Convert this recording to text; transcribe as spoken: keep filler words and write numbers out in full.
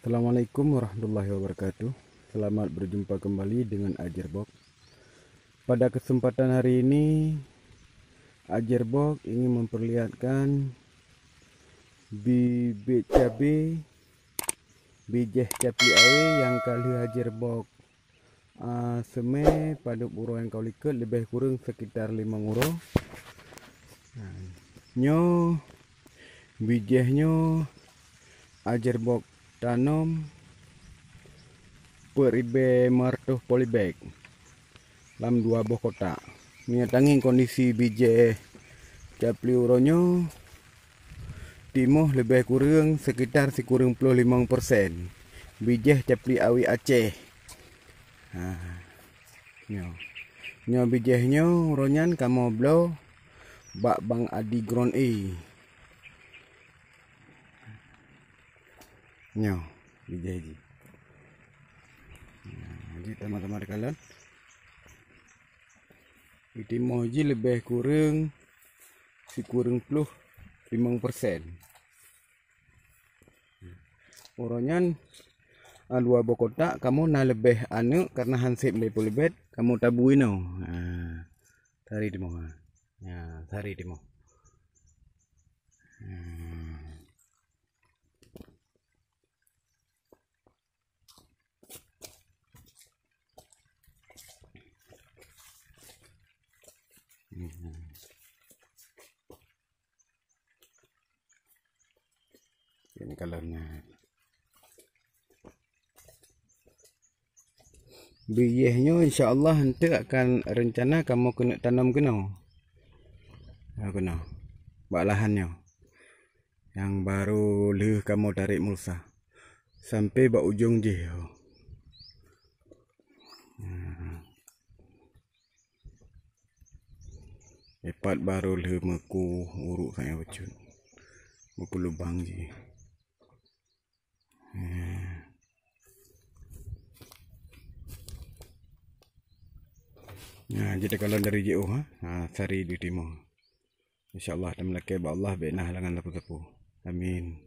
Assalamualaikum warahmatullahi wabarakatuh. Selamat berjumpa kembali dengan Ajerbok. Pada kesempatan hari ini, Ajerbok ingin memperlihatkan bibit cabe, bijéh capli awe nyang ka lheueh Ajerbok ah, seumé padub uroe nyang ka likot leubeh kureueng sekitar limong uroe. Nah, nyoe bijéh nyoe Ajerbok tanom peuet ribée lima reutôh polybag lam dua boh kotak. Meunyoe tangieng kondisi bijéh capli uroe nyoe, timoh leubeh kureueng sekitar sikureueng ploh limong persen. Bijéh capli awe Aceh. Ha. Nyoe. Nyoe bijéh nyoe uroe nyan kamoe bloe bak Bang Adi Ground A. Nyoe bijéh jih. Nah, jadi teuma-teuma takalon. Itimoh jih leubeh kureueng sikureueng ploh limong persen. Uroe nyan, a, dua boh kotak, kamoe na leubeh aneuk karena han sép lé polybag, kamoe tabu inoe. Ha, sari timoh, ha. Ya, sari timoh. Hmm. Hmm. Ini kalau na. Bijéh nyoe insya Allah eunteuk akan rencana kamoe keuneuk tanom keunoe. Ha, keunoe. Bak lahan nyoe. Nyang barô lheueh kamoe tarek mulsa. Sampai bak ujong jih. Ha. Ipat barô lheueh meuku uruk sangat bacut. Meupeulubang jih. Nah, jadi kalau dari jiôh, ha, ha, sari di timoh. Insya Allah, tameulakée bak Allah, bék na halangan sapeue-sapeue. Amin.